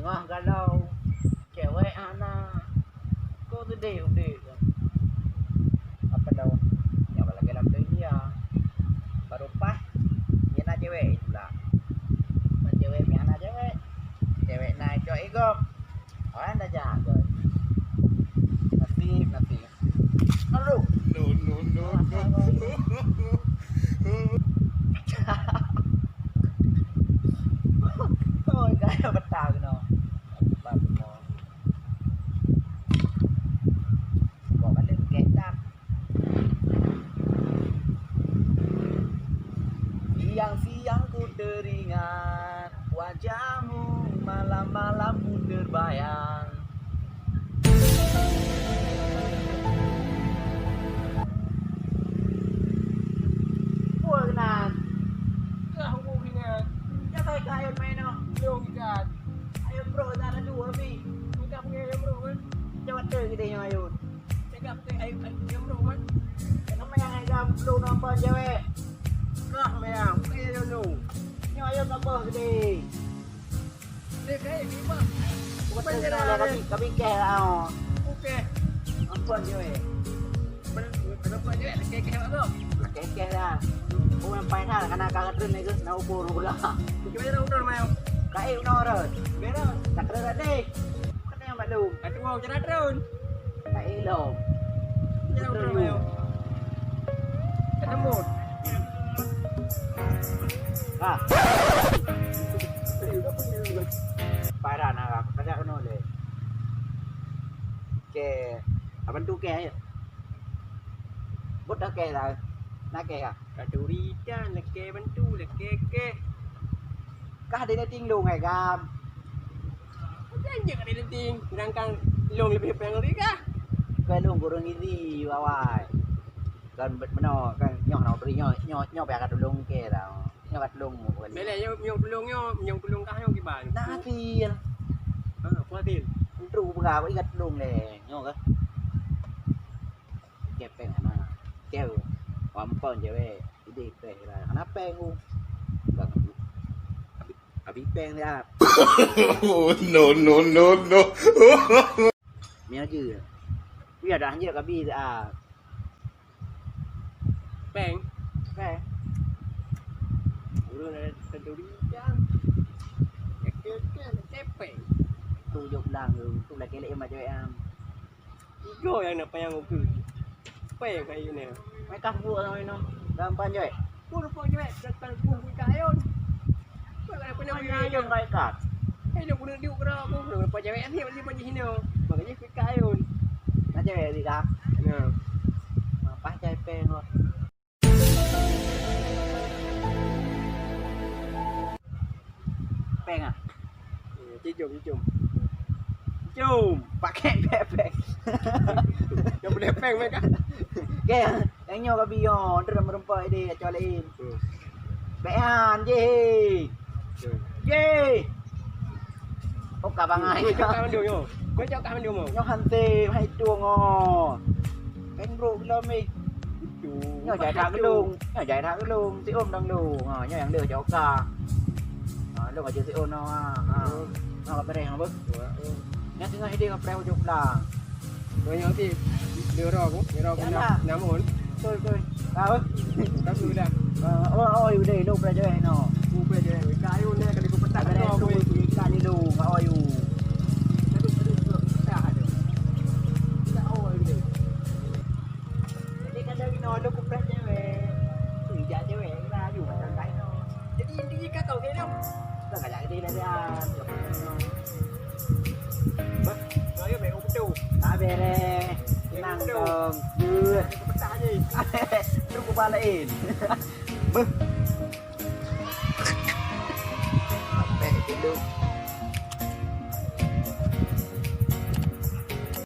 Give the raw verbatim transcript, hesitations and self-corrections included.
Wah, galau. Cewek hana. Kok geudeh udeb. Apa dah? Nyoe lagèe lam dunia. Baru pas, nyan na cewek itulah. Cewek nyan na cewek. Cewek na cok igom. Orang dah jahat, boy. Nasib, nasib. Aduh. No, no, no, no. Oh, gaya betul, no. Kok balik ke tak? Siang-siang ku teringat wajahmu, malam-malam ku terbayang. Peue keunan? Kah hubung ingat. Ya, saya ka ayun main noh. Belum ikat. Ayun bro, tak ada dua, Mi. Minta punya ayun bro, kan? Jawab tu kita yang ayun. Cakap ke ayun, ayun bro, kan? Kenapa yang ayun belum nampak cewek? Kah, mayang. Pakai ayun tu. Nyoe ayun apa gede? Dia kain ni, Bang. Bukan kami, kami keh lah, oh. Okey. Ampun, Joy. Kenapa, Joy? Keh-keh apa tu? Keh-keh lah. Oh, yang paling hal, karena kakak tu ni, na ukur pula. Gimana ukur, Mayang? Kain ukur. Bera. Tak kena tadi. Kena yang maklum. Kata mau cerah terus. Tak elok. Jangan terlalu. Ketemu. Ah. Parah nah, aku kena kena le. Ke, abang tu ke ayo. Bot dah ke lah. Nak ke ya? Katuri dan leke bantu, leke ke. Kah dia ting dong hai gam. Janji kat dia ting, sedangkan long lebih peng dari kah? Kah long kurang gizi, wawai. Kan bet meno, kan nyoh na beri nyoh, nyoh, nyoh payah kat tulung ke tau. Nyoh kat tulung mu kali. Bela nyoh, nyoh tulung nyoh, nyoh tulung kah nyoh kiban. Nah, hasil. Ha, apa hasil? Entru buka, aku ingat tulung le. Nyoh ke? Kepeng ana. Keu. Wampon cewek. Ide peng lah. Ana peng u. Bang. Abi, abi peng dia. No, no, no, no. Ni aja. Wi ada anjir kabi ah. Peng. Peng. Urang ada kenduri kan. Kepeng. Tu jok lang tu. Tu lagi lagi macam yang. Tiga yang nak payang uku. Apa yang kayu ni? Mereka buat sama ini. Dalam panjai. Pun pun je, datang pun buka ayun. Bukan apa nak Mana ayun mereka? Ayun guna diuk kena aku. Guna apa cewek ni, beli baju hina. Makanya buka ayun. Nak cewek ni kah? Nah. Apa cai peng kau? Peng ah? Eh, cicum, cicum. Cicum, pakai peng, peng. Yang boleh peng, peng kan? Oke, yang nyoe kabi yo, terus merempak ide, kecuali lain. Hmm. Peng an, je. Hmm. Je. Oh, ka bangai. Kau cakap mandum nyoe. Kau cakap mandum nyoe. Nyoe hansé, hai tueng oh. Kan bro belum eh. Nyoe jai that gelung. Nyoe jai that gelung. Si Om dang lu. Ha, nyoe yang dia cok ka. Ha, lu aja si Om no. Ha. Ha, ka pereh apa? Nyoe tengah ide ka pereh ujuk pulang. Banyak ti. Dia roh aku. Dia roh aku. Namun. Betul, betul. Tahu? Tahu dah. Oh, oh, udah, lu pereh jai no. Aku pereh jai. Kayu ni kali aku petak. Ada tu, ikan ni lu. Kau yu. Jadi kadang ino lôn kupreh cewek. Ijak cewek rayu macam lain. Jadi inti jika kau kena. Kau kajak gede lah dia. Bah, kau ya baik betul. Tak beres. Tenang dong. Pecah je. Terus kubalain. Beuh. Sampai dulu.